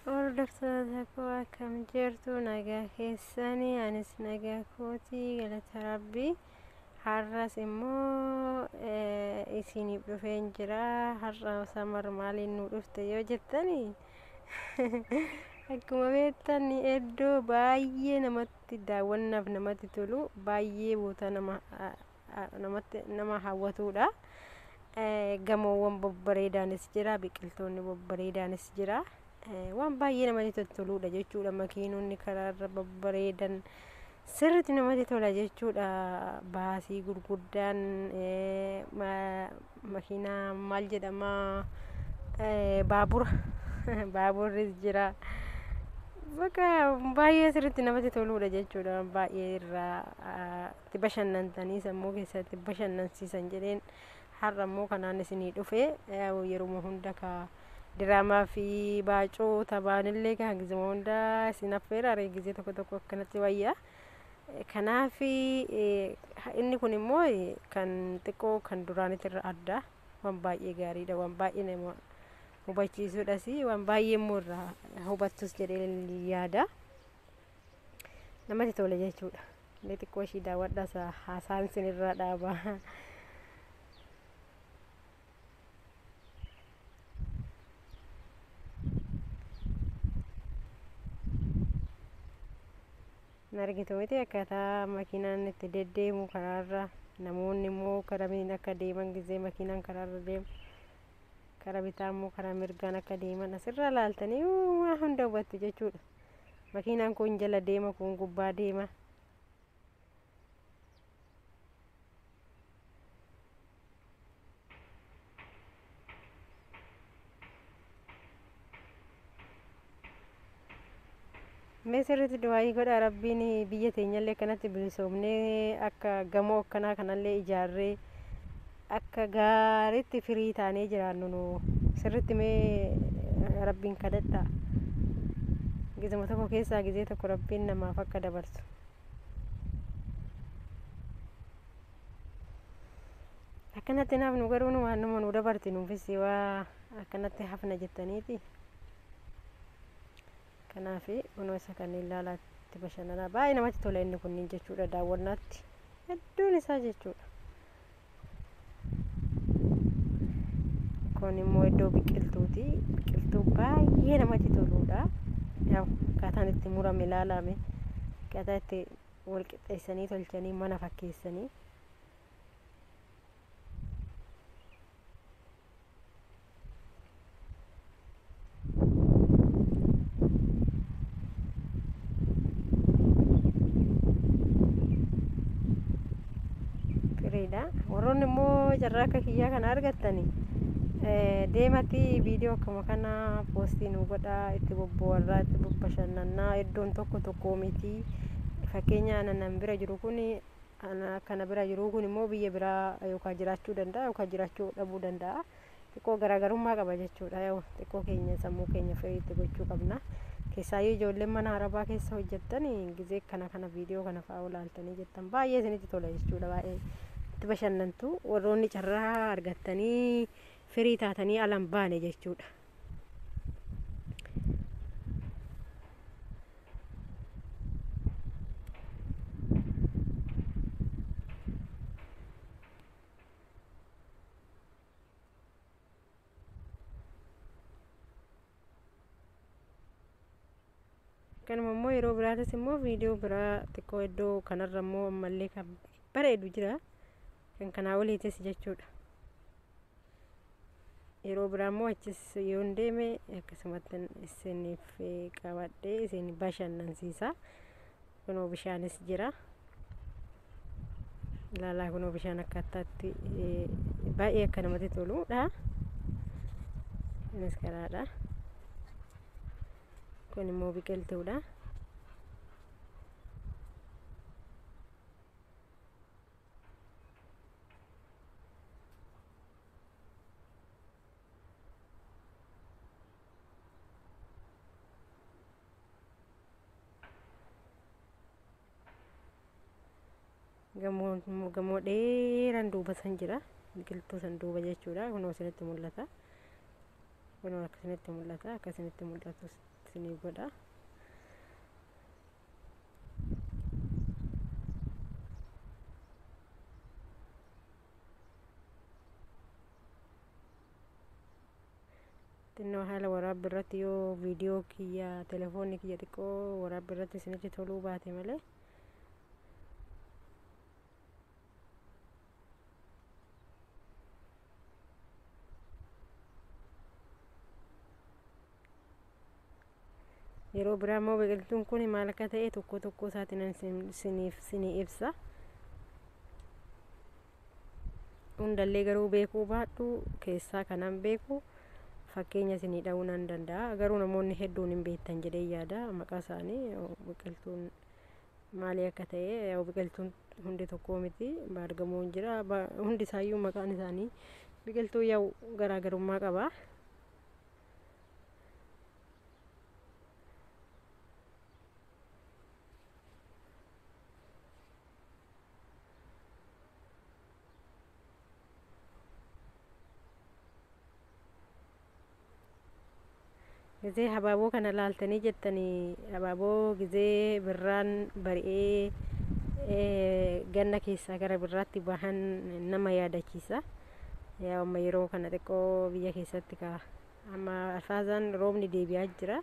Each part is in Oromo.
Hordoftoota koo, akkam jirtu? Nagaa keessanii? Anis nagaa kootii, galata Rabbii. Har'as immoo isiniif dhufeen jira. Har'a Samar maaliin nu dhufte yoo jettani, akkuma beektan iddoo baay'ee namatti daawwannaaf namatti tolu, baay'ee boota nama namatti nama hawwatudha. Gamoowwan babbareedaanis jira, biqiltoonni babbareedaanis jira. Waan baay'ee namatti tottoludha jechuudha. Makiinonni karaarra babbareedan sirriitti namatti tola jechuudha. Baasii gurguddaan, makiinaa maal jedhama, baabura, baaburris jira. Bakka baay'ee sirriitti namatti toludha jechuudha. Baay'ee irraa itti bashannantanii sammuu keessatti bashannansiisan jedheen har'a immoo kanaan isinii dhufe. Yeruma hunda ka diraamaa fi baacoo taphaanillee kan gizuma hunda isin affeera, gizee tokko tokko akkanatti wayya. Kanaaf inni kun immoo kan xiqqoo kan duraanitti irra adda, waan baay'ee gaariidha, waan baay'ee nama hubachiisuudhas, waan baay'ee immoo irraa hubattus jedhee yaada. Namatti tola jechuudha. Inni xiqqoo ishii daawwadhaas, haasaan isinirraa dhaaba. Argitu miti akkaataa makiinaan itti deddeemu karaarra, namoonni immoo karamiin akka deeman, gizee makiinaan karaarra deemu karaa bitaa immoo karaa mirgaan akka deeman asirraa laaltanii waa hunda hubattu jechuudha. Makiinaan kun jala deema, kun gubbaa deema. Mee sirriitti du'aayii godhaa, Rabbiin biyya teenyallee akkanatti bilisoomnee, akka gamoo akkanaa kanallee ijaarree, akka gaariitti firii taanee jiraannu nu sirriitti mee Rabbiin kadhadhaa. Gizuma tokko keessaa gizee tokko Rabbiin namaaf akka dabarsu. Akkanatti hafnu garuu nu waan nama nu dabarti, nuufis waa akkanatti hafna jettaniiti. Kanaaf kunoo isa kanneen ilaalaatti bashannanaa, baay'ee namatti tola inni kunniin jechuudha, daawwannaatti hedduun isaa jechuudha. Kun immoo iddoo biqiltuuti. Biqiltuu baay'ee namatti toludha. Akkaataan itti murame ilaalame, akkaataa itti wal qixxeessanii tolchanii mana fakkeessanii. Firiidha. Warroonni immoo carraa akka kiyyaa kana argattani deematti viidiyoo akkuma kana poostii nu godhaa, itti bobbo'arraa, itti bashannannaa. Iddoon tokko tokko miti. Fakkeenya ana bira jiru kun, kana bira jiru kun immoo biyya biraa yookaan jiraachuu danda'a yookaan jiraachuu dhabuu danda'a. Xiqqoo garaagarummaa qaba jechuudha. Xiqqoo keenya sammuu keenya firiitti gochuu qabna. Keessaayyuu ijoolleen mana arabaa keessa hojjettan gizee kana kana viidiyoo kana fa'aa ilaaltanii jettan baay'ee isinitti tola jechuudha. Baay'ee itti bashannantu warroonni carraa argattanii firii taatanii alan baane jechuudha. Kanuma immoo yeroo biraatis immoo viidiyoo biraa xiqqoo iddoo kanarra immoo ammallee kan bareedu jira. Kan kanaa oliitis jechuudha. Yeroo biraa immoo achis yoon deeme akkasumatti isiniif qabadhee isin bashannansiisa. Kunoo bishaanis jira. Ilaalaa, kunoo bishaan akkaataatti baay'ee akka namatti toludha. Kunis karaadha. Kun immoo biqiltuudha. Gamoo dheeraan duuba san jira. Biqiltuu san duuba jechuudha. Kunoo isinitti mul'ata. Kunoo akkasinitti mul'ata. Akkasinitti mul'atu. isinii godha. Xinnoo haala waraabbii irratti yoo viidiyoo kiyya telefoonni kiyya xiqqoo waraabbii irratti isinitti toluu baate malee. Yeroo biraa immoo biqiltuun kun maal akka ta'e tokko tokko isaatiin isiniif isinii ibsa. Hundallee garuu beekuu baadhu keessaa kanan beeku fakkeenya isinii dha'uu nan danda'a. Garuu namoonni hedduun hin beektan jedhee yaada maqaa isaanii biqiltuun maalii akka ta'e. Biqiltuun hundi tokko miti, baargamoon jira, hundi isaayyuu maqaan isaanii biqiltuu yaa'u garaagarummaa qaba. Gizee habaaboo kana laaltanii jettanii, habaaboo gizee birraan bari'ee ganna keessaa gara birraatti bahan nama yaadachiisa. Yaa amma yeroo kana xiqqoo biyya keessatti ka amma alfaazaan roobni deebi'aa jira.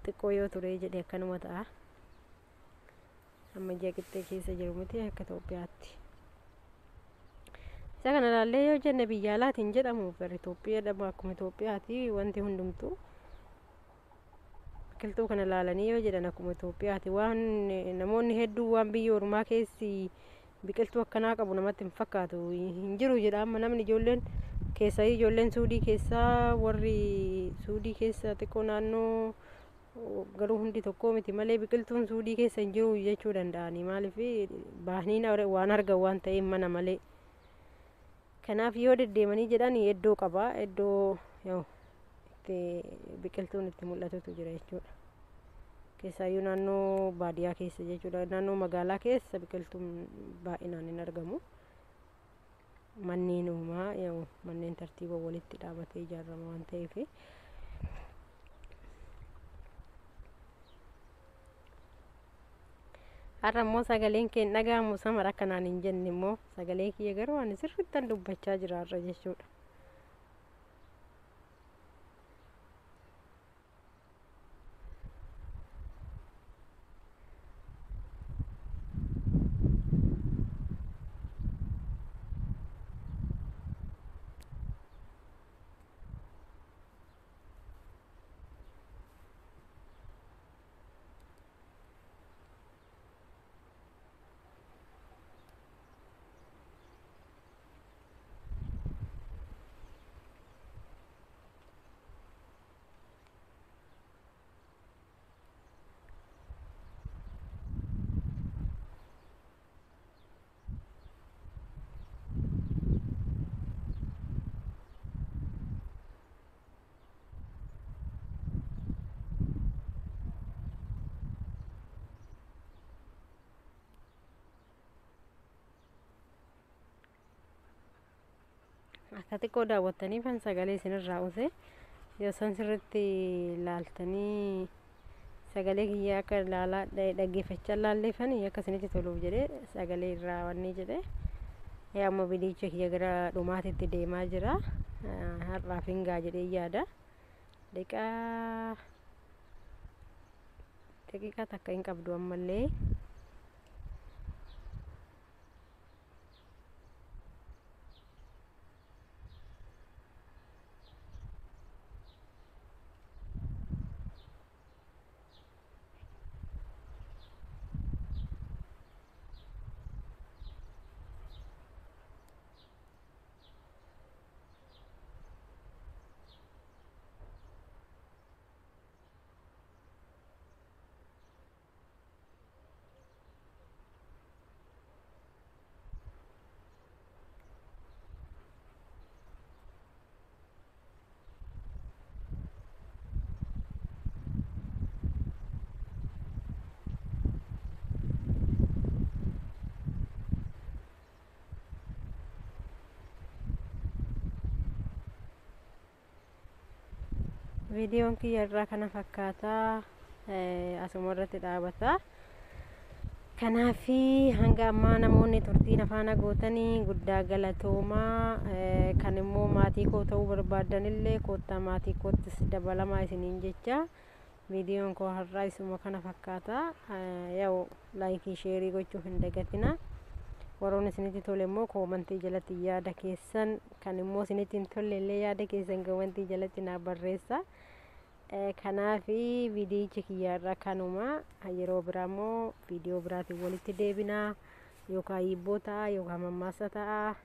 Xiqqoo yoo ture jedhe akkanuma ta'a. Amma ji'a qixxee keessa jiru miti akka Itoophiyaatti. Isa kana ilaallee yoo jenne biyya alaatiin jedhamu bara Itoophiyaa akkuma Itoophiyaati wanti hundumtuu. Biqiltuu kana ilaalanii yoo jedhan akkuma Itoophiyaati, waan namoonni hedduun waan biyya ormaa keessi biqiltuu akkanaa qabu namatti hin fakkaatu, hin jiru jedha. Amma namni ijoolleen keessaa, ijoolleen Suudii keessaa, warri Suudii keessa xiqqoo naannoo garuu hundi tokko miti malee biqiltuun Suudii keessa hin jiru jechuu danda'ani. Maaliif bahanii waan argan waan ta'eef mana malee. Kanaaf yoo deddeemanii jedhan iddoo qaba, iddoo itti biqiltuun itti mul'atutu jira jechuudha. Keessaayyuu naannoo baadiyyaa keessa jechuudha. Naannoo magaalaa keessa biqiltuun baay'inaan hin argamu. Manneen uumaa manneen tartiiba walitti dhaabatee ijaarama waan ta'eef. Har'a immoo sagaleen kee hin dhaga'amu samara akkanaan hin jenne immoo sagalee kiyya garuu ani sirrittan dubbachaa jira har'a jechuudha. Akka xiqqoo daawwattanii fan sagalee isinirraa use yoo san sirriitti laaltanii sagalee kiyya akka laalaa dhaggeeffachaa laalleeffanii akka isinitti toluuf jedhee sagalee irraa wanni jedhee. Yaa amma viidiyicha kiyya gara dhumaatitti deemaa jira. Har'aaf hin ga'a jedhee yaada. Daqiiqaa takka hin qabdu ammallee. Viidiyoon kiyya irraa kana fakkaataa asuma irratti dhaabata. Kanaafi hanga ammaa namoonni turtiin afaana gootanii guddaa galatoomaa. Kan immoo maatii koo ta'uu barbaadanillee koottaa maatii koottis dabalamaa isiniin jecha. Viidiyoon koo har'aa isuma kana fakkaata. Yaa'u like, share gochuu hin dagatina. Warroonni isinitti tole immoo comment jalatti yaada keessan, kan immoo isinitti hin tolle illee yaada keessan comment jalatti naaf barreessa. Kanaafi viidiyichi kiyyaarraa kanuma. Yeroo biraa immoo viidiyoo biraatiin walitti deebinaa, yookaan hibboo ta'a yookaan mammaasa ta'a.